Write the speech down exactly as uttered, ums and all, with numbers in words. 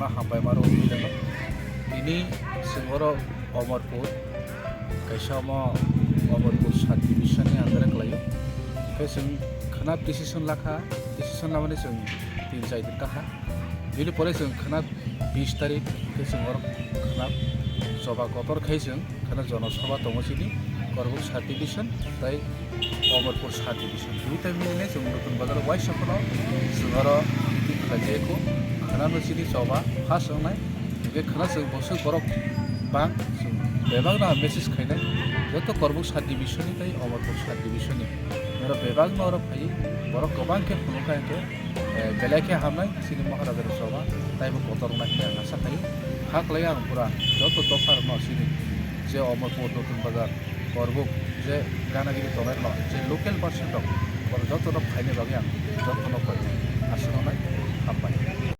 Ma hambai maro wngwi dano. Tini chwng oro Omorpur, kaisa omo Omorpur sub division ni under o kwlaio. Khe chwng khwnap decision lakha, decision lamani chwng tin chai din kakha. Bini pore chwng khwnap bis tarik khe chwng oro khwnap choba kotor khai chwng khwnap jonosabha tongo chini Korbuk sub division tei Omorpur sub division. Duita milinai chwng Nutun Bazar waisa phano chwng oro meeting khlai jai kho. Khwnano chini choba first wngnai. Hingkhe khwna chwng bwswk borok bang chwng bebakno message khainai. Joto Korbuk sub division ni tei Omorpur sub division ni. Norok bebakno oro phaiwi borok kwbang khe phunukha hingkhe, eh, belai khe hamnai chini Maharajani choba taibo kotor wngnai hwnwi ang asa khaio. Hakhlai ang pura joto dopharokno chini je Omorpur, Nutun Bazar, Korbuk je ganagini tongnai rok, je local person rok, borok joto no phaina bagwi ang joto no koi aswk wngnai, hambai.